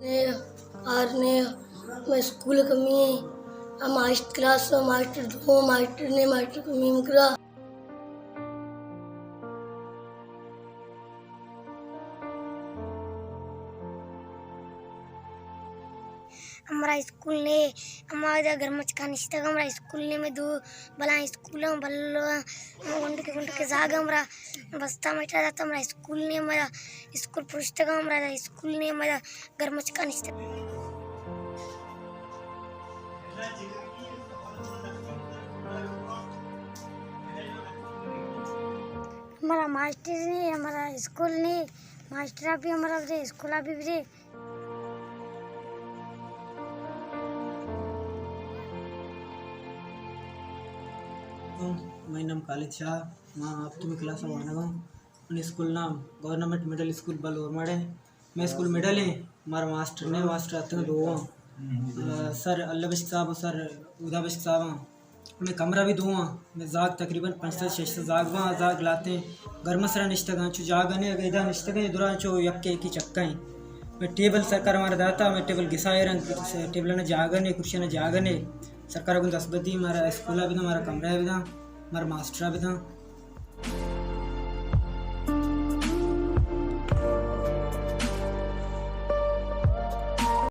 نے، کار نے، میں اسکول کمی ہے۔ ہم آٹھ کلاس، ماسٹر دو، ماسٹر نے، ماسٹر کمی مکرا۔ ہمارا اسکول نے، ہمارا گھر مچکا نشتگ، ہمارا اسکول نے، میں دو بلا اسکول ہیں، بلو ہیں، گنڈ کے گنڈ کے زاگ ہمارا بستا میٹا جاتا، ہمارا اسکول نے، ہمارا اسکول پرشتگا، ہمارا اسکول نے، ہمارا گھر مچکا نشتگ۔ ہمارا ماسٹر نے، ہمارا اسکول نے، ماسٹر بھی ہمارا برے، اسکول بھی برے۔ منی نام خالد شاہ، ما ہپتمی کلاس ء وانگ ء آں۔ منی اسکول نام گورنمنٹ مڈل اسکول بلور مڑ ء۔ مئے اسکول مڈل ایں، مارا ماسٹر نے، ماسٹر اتکاں دو آں۔ آ، سر اللہ بشک صاحب و سر ہدا بشک صاحب آں۔ مئے کمرہ بھی دو آں۔ مئے زاگ تقریباً پنچ سد شش سد زاگ باں، زاگ لاتیں گرم سرا نشتگاں، چو جاگہ نے، اگہ ادا نشتگاں، درا چو یکے یکی چکا ایں۔ مئے ٹیبل سرکار مارا داتا، مئے ٹیبل گسا ایراں، ٹیبل نا جاگہ نے، کرسی نا جاگہ نے۔ سرکار گوں دست بدی، مارا اسکولا بداں، مارا کمرہ بداں، مارا ماسٹرا بداں۔